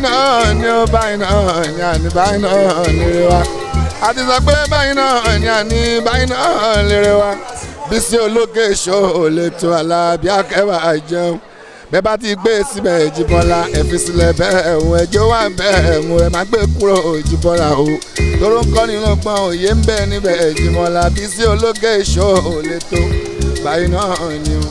náà ni ó báyìí náà ni àní báyìí náà lérè wa. A ti sọ pé báyìí náà ni àní báyìí náà lérè wa. Bísí Ológe Show lè tó Àlàbí akẹ́wà jẹun. Bẹ́ẹ̀ bá ti gbé síbẹ̀ Jíbọ́lá ẹ fi sílẹ̀ bẹ́ẹ̀ ẹ̀hún ẹjọ́ wà bẹ́ẹ̀ ẹ̀hún ẹ má gbé kúrò Jíbọ́lá o. Tóró ń kọ́ni lọ́gbọ́n òye ń bẹ níbẹ̀ Jíbọ́lá. Bísí Ológe Show lè tó báyìí náà ni o.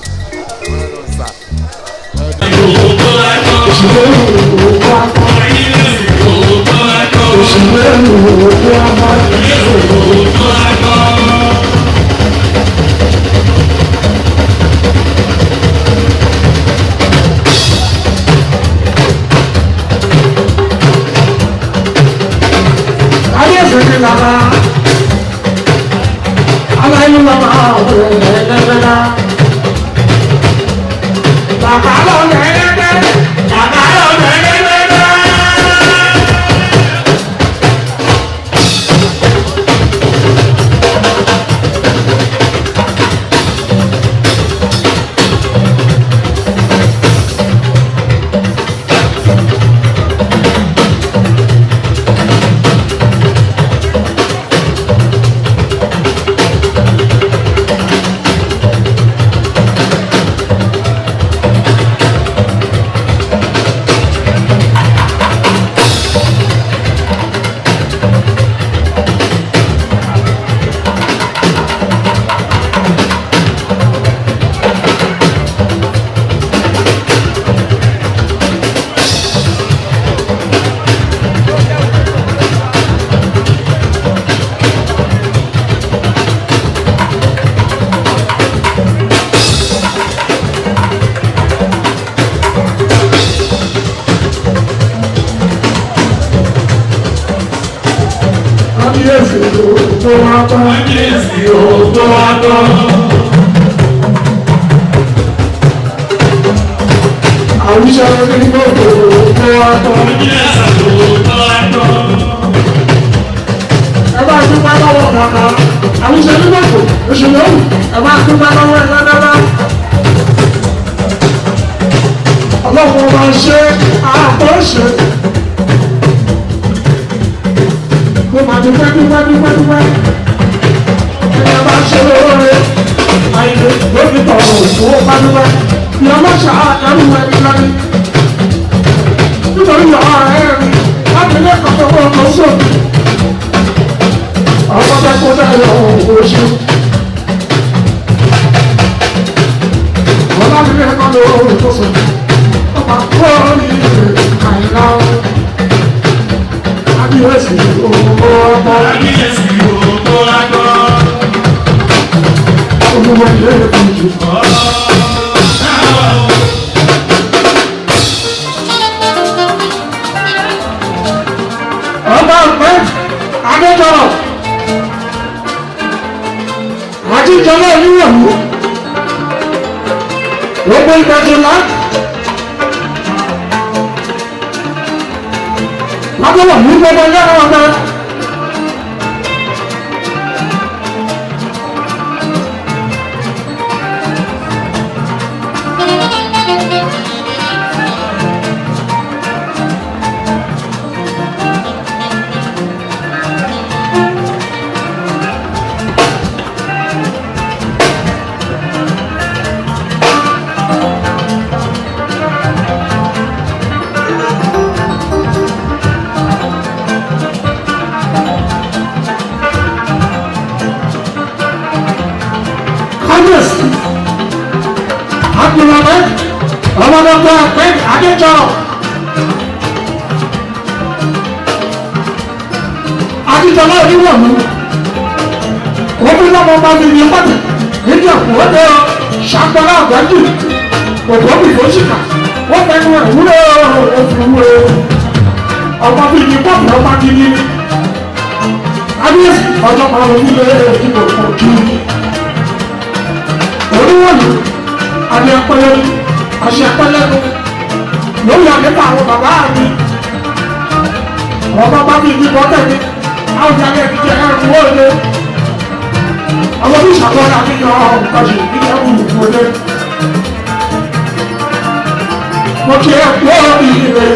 Mo kí ẹ kú oríire.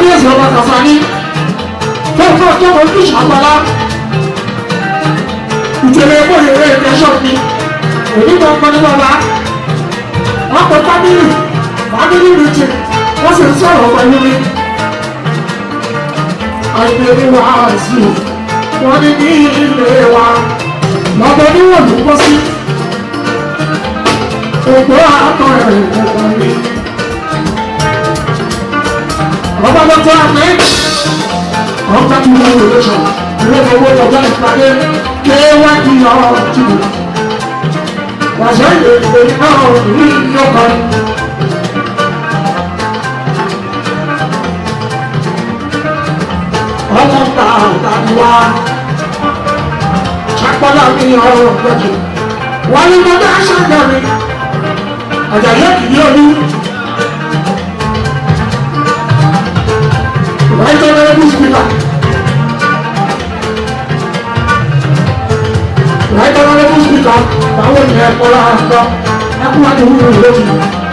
Kábíyèsí ọba Kàfáàní fún ọjọ́ ojú ìṣàgbọ́lá ìjẹ̀lẹ̀ ẹ̀kọ́ ìrẹ́ ìkẹ́sọ̀ mi òní gbọ̀ngàn ní bàbá wọ́n pe family family meeting, wọ́n sì ń sọ̀rọ̀ pẹ̀lú mi. Àìpé ní wàásù wọ́n ní ní ilé wa lọ́dọ̀ níwọ̀n ló kọ́ sí ògbó àtọ̀ ẹ̀rọ mi. Ọba Dr. Ahmed, ọba tí wọ́n wò lóṣù ilé owó ọjọ́ ìpàdé kéwàá ọ̀rọ̀ tìbò. Wàṣẹ ìlè náà ní ìyọkan. Ọmọ ta àtàwà ṣàpọ̀lá mi ọ̀rọ̀ gbẹ̀jẹ̀. Wọ́n ní mo dá ṣàgbà mi. Àjàyè kìí olú. Right Honorable Speaker. Right Honorable Speaker, báwo ni ẹ kọ́lá àgbà ẹkún wá ní wúwo lójú.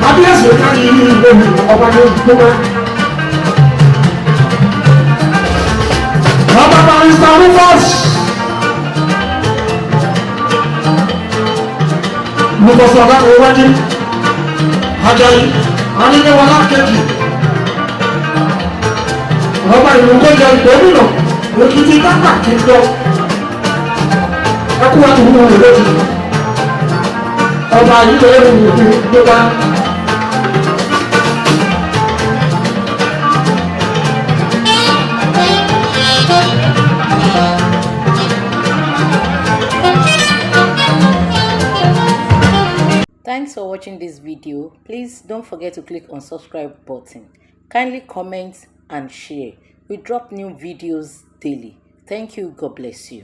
Kábíyèsí káyé ìlú ọba ní gbogbo. Ọba Barrister Rufus. Rufus ọba ìwájú. Ajayi, Aníléwọlá kejì. Ọba ìlú kọjá ìgbómìnà Èkìtì kápá kìndọ ẹkú wa tó wúwo lójú ọba yìí lè wù ú gbégbá. Thanks for watching this video. Please don't forget to click on subscribe button. Kindly comment and share. We drop new videos daily. Thank you. God bless you.